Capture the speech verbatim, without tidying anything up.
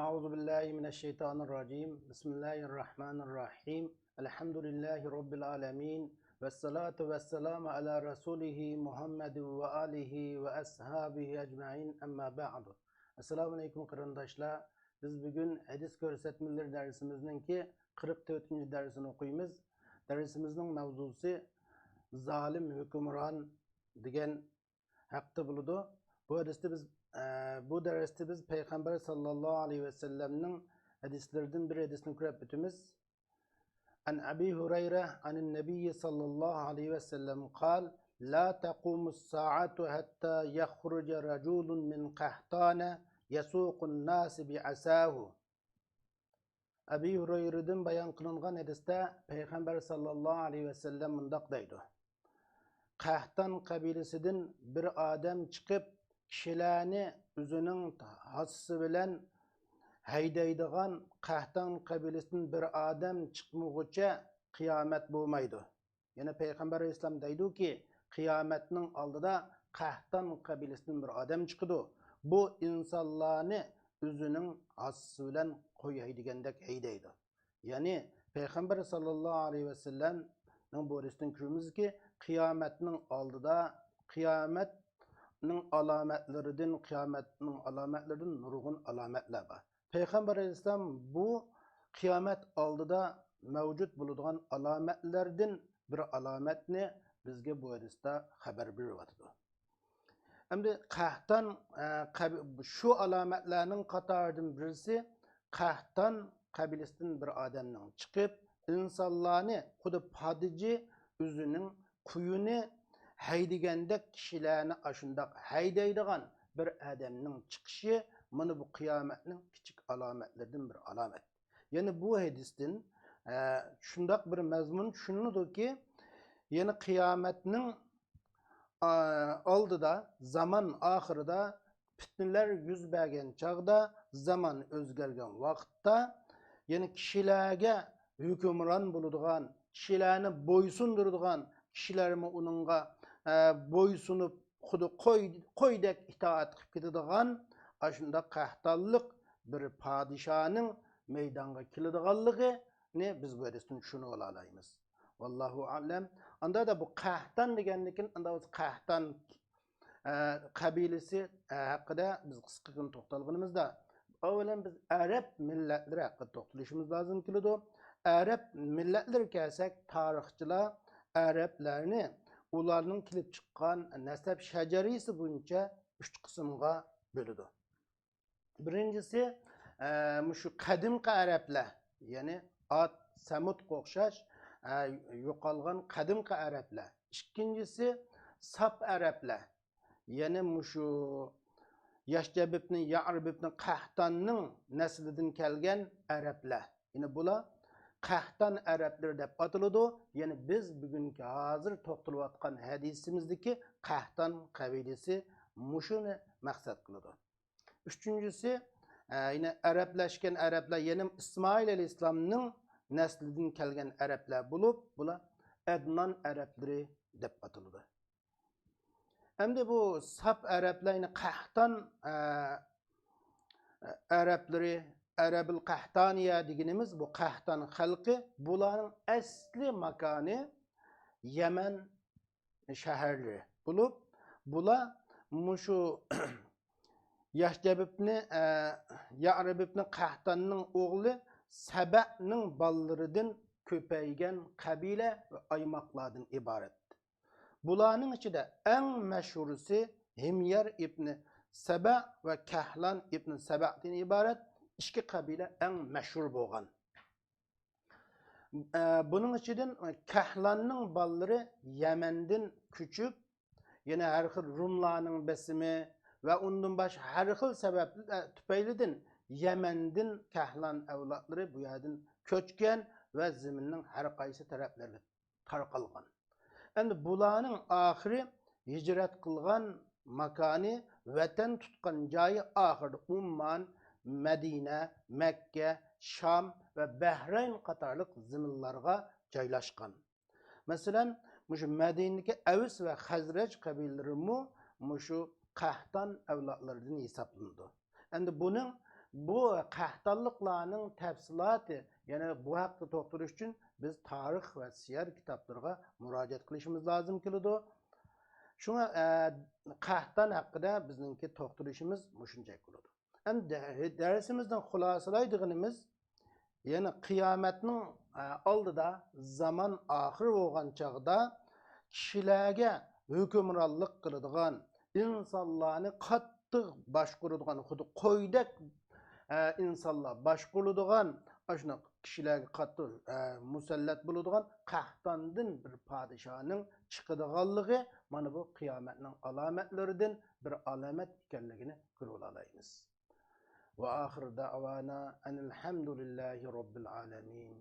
أعوذ بالله من الشيطان الرجيم. بسم الله الرحمن الرحيم. الحمد لله رب العالمين. والصلاة والسلام على رسوله محمد وآله وأصحابه أجمعين. أما بعد. ئەسسالامۇ ئەلەيكۇم قېرىنداشلار. بىز بۈگۈن ھەدىس كۆرسەتمىلىرى دەرسىمىزنىڭكى قىرىق تۆتىنچى دەرسىنى ئوقۇيمىز. دەرسىمىزنىڭ مەۋزۇسى زالىم ھۆكۈمران دېگەن ھەقتە بولىدۇ. بۇ ھەدىستە بىز، ئە، بۇ دەرستە بىز پەيغەمبەر ساللاللاھۇ ئەلەيھى ۋەسەللەمنىڭ ھەدىسلىرىدىن بىر ھەدىسنى كۆرۈپ ئۆتىمىز. عن أبي هريرة عن النبي صلى الله عليه وسلم قال: لا تقوم الساعة حتى يخرج رجل من قحطان يسوق الناس بعصاه. ئەبى ھۇرەيرىدىن بايان قىلىنغان ھەدىستە پەيغەمبەر ساللاللاھۇ ئەلەيھى ۋەسەللەم مۇنداق دەيدۇ: قەھتان قەبىلىسىدىن بىر ئادەم چىقىپ، كىشىلەرنى ئۆزىنىڭ ھاسىسى بىلەن ھەيدەيدىغان قەھتان قەبىلىسىدىن بىر ئادەم چىقمىغۇچە قىيامەت بولمايدۇ. يەنى پەيغەمبەر ئەلەيھىسسالام دەيدۇكى، قىيامەتنىڭ ئالدىدا قەھتان قەبىلىسىدىن بىر ئادەم چىقىدۇ. بۇ ئىنسانلارنى ئۆزىنىڭ ھاسىسى بىلەن قوي ھەيدىگەندەك ھەيدەيدۇ. يەنى پەيغەمبەر ساللاللاھۇ ئەلەيھى ۋەسەللەمنىڭ بۇ ھەدىسىدىن كۆرىمىزكى، قىيامەتنىڭ ئالدىدا، قىيامەتنىڭ ئالامەتلىرىدىن، قىيامەتنىڭ ئالامەتلىرىدىن نۇرغۇن ئالامەتلەر بار. پەيغەمبەر ئەلەيھىسسالام بۇ قىيامەت ئالدىدا مەۋجۇت بولىدىغان ئالامەتلەردىن بىر ئالامەتنى بىزگە بۇ ھەدىستە خەۋەر بېرىۋاتىدۇ. ئەمدى قەھتان، ئە، قەب-، شۇ ئالامەتلەرنىڭ قاتارىدىن بىرسى، قەھتان قەبىلىسىدىن بىر ئادەمنىڭ چىقىپ، ئىنسانلارنى خۇددى پادىچى ئۆزىنىڭ قويىنى ھەيدىگەندەك كىشىلەرنى ئاشۇنداق ھەيدەيدىغان بىر ئادەمنىڭ چىقىشى، مانا بۇ قىيامەتنىڭ كىچىك ئالامەتلىرىدىن بىر ئالامەت. يەنى بۇ ھەدىستىن، ئە، شۇنداق بىر مەزمۇن چۈشىنىلىدۇكى، يەنى قىيامەتنىڭ، ئە، ئالدىدا، زامان ئاخىرىدا پىتنىلەر يۈز بەرگەن چاغدا، زامان ئۆزگەرگەن ۋاقىتتا، يەنى كىشىلەرگە ھۆكۈمران بولىدىغان، كىشىلەرنى بويسۇندۇرىدىغان، كىشىلەرمۇ ئۇنىڭغا، ئە، بويسۇنۇپ، خۇددى قوي، قويدەك ئىتائەت قىلىپ كېتىدىغان، ئاشۇنداق قەھتانلىق بىر پادىشاھنىڭ مەيدانغا كېلىدىغانلىقىنى بىز بۇ ھەدىستىن چۈشىنىۋالالايمىز. ۋاللاھۇ ئەلەم. ئاندا بۇ قەھتان دېگەندىن كېيىن، ئاندا بىز قەھتان، ئە، قەبىلىسى، ئە، ھەققىدە بىز قىسقىغىنە توختالغىنىمىزدا، ئەۋۋەلەن بىز ئەرەب مىللەتلىرى ھەققىدە توختىلىشىمىز لازىم كېلىدۇ. ئەرەب مىللەتلىرى كەلسەك، تارىخچىلار ئەرەبلەرنى ئۇلارنىڭ كېلىپ چىققان نەسەب شەجەرىسى بويىچە ئۈچ قىسىمغا بۆلىدۇ. بىرىنچىسى، ئە، مۇشۇ قەدىمكى ئەرەبلەر، يەنى ئاد، سەمۇدقا ئوخشاش، ئە، يوقالغان قەدىمكى ئەرەبلەر. ئىككىنچىسى، ساپ ئەرەبلەر، يەنى مۇشۇ ياشجەبىبنى، يەئرىبىبنى قەھتاننىڭ نەسلىدىن كەلگەن ئەرەبلەر. يەنى بۇلار قەھتان ئەرەبلىرى دەپ ئاتىلىدۇ. يەنى بىز بۈگۈنكى ھازىر توختىلىۋاتقان ھەدىسىمىزدىكى قەھتان قەبىلىسى مۇشۇنى مەقسەت قىلىدۇ. ئۈچىنچىسى، ئە، يەنە ئەرەبلەشكەن ئەرەبلەر، يەنە ئىسمائىل ئەلەيھىسسالامنىڭ نەسلىدىن كەلگەن ئەرەبلەر بولۇپ، بۇلار ئەدنان ئەرەبلىرى دەپ ئاتىلىدۇ. ئەمدى بۇ ساپ ئەرەبلەر، يەنى قەھتان، ئە، ئەرەبلىرى، ئەرەبىل قەھتانىيە دېگىنىمىز بۇ قەھتان خەلقى، بۇلارنىڭ ئەسلى ماكانى يەمەن شەھەرلىرى بولۇپ، بۇلار مۇشۇ ياشجەبىبنى، ئە، يەئرىبىبنى قەھتاننىڭ ئوغلى سەبەنىڭ بالىلىرىدىن كۆپەيگەن قەبىلە ۋە ئايماقلاردىن ئىبارەت. بۇلارنىڭ ئىچىدە ئەڭ مەشھۇرىسى ھىميەر ئىبنى سەبە ۋە كەھلان ئىبنى سەبەدىن ئىبارەت ئىككى قەبىلە ئەڭ مەشھۇر بولغان. ئە، بۇنىڭ ئىچىدىن كەھلاننىڭ بالىلىرى يەمەندىن كۆچۈپ، يەنە ھەر خىل روملارنىڭ بېسىمى ۋە ئۇندىن باشقا ھەر خىل سەۋەبلەر تۈپەيلىدىن يەمەندىن كەھلان ئەۋلادلىرى بۇ يەردىن كۆچكەن ۋە زېمىننىڭ ھەر قايسى تەرەپلىرىگە تارقالغان. ئەمدى بۇلارنىڭ ئاخىرى ھىجرەت قىلغان ماكانى، ۋەتەن تۇتقان جايى ئاخىرىدا ئۇممان، مەدىنە، مەككە، شام ۋە بەھرەين قاتارلىق زېمىنلارغا جايلاشقان. مەسىلەن، مۇشۇ مەدىنىدىكى ئەۋس ۋە خەزرەج قەبىلىلىرىمۇ مۇشۇ قەھتان ئەۋلادلىرىدىن ھېسابلىنىدۇ. ئەمدى بۇنىڭ بۇ قەھتانلىقلارنىڭ تەپسىلاتى، يەنى بۇ ھەقتە توختىلىش ئۈچۈن بىز تارىخ ۋە سىيەر كىتابلىرىغا مۇراجىئەت قىلىشىمىز لازىم كېلىدۇ. شۇڭا، ئە، قەھتان ھەققىدە بىزنىڭكى توختىلىشىمىز مۇشۇنچە بولىدۇ. ئەمدى دەرسىمىزنىڭ خۇلاسىلايدىغىنىمىز، يەنى قىيامەتنىڭ، ئە، ئالدىدا زامان ئاخىر بولغان چاغدا كىشىلەرگە ھۆكۈمرانلىق قىلىدىغان، ئىنسانلارنى قاتتىق باشقۇرىدىغان، خۇددى قويدەك، ئە، ئىنسانلار باشقۇرۇلىدىغان، ئاشۇنداق كىشىلەرگە قاتتىق، ئە، مۇسەللەت بولىدىغان قەھتاندىن بىر پادىشاھنىڭ چىقىدىغانلىقى مانا بۇ قىيامەتنىڭ ئالامەتلىرىدىن بىر ئالامەت ئىكەنلىكىنى كۆرۈۋالالايمىز. وآخر دعوانا أن الحمد لله رب العالمين.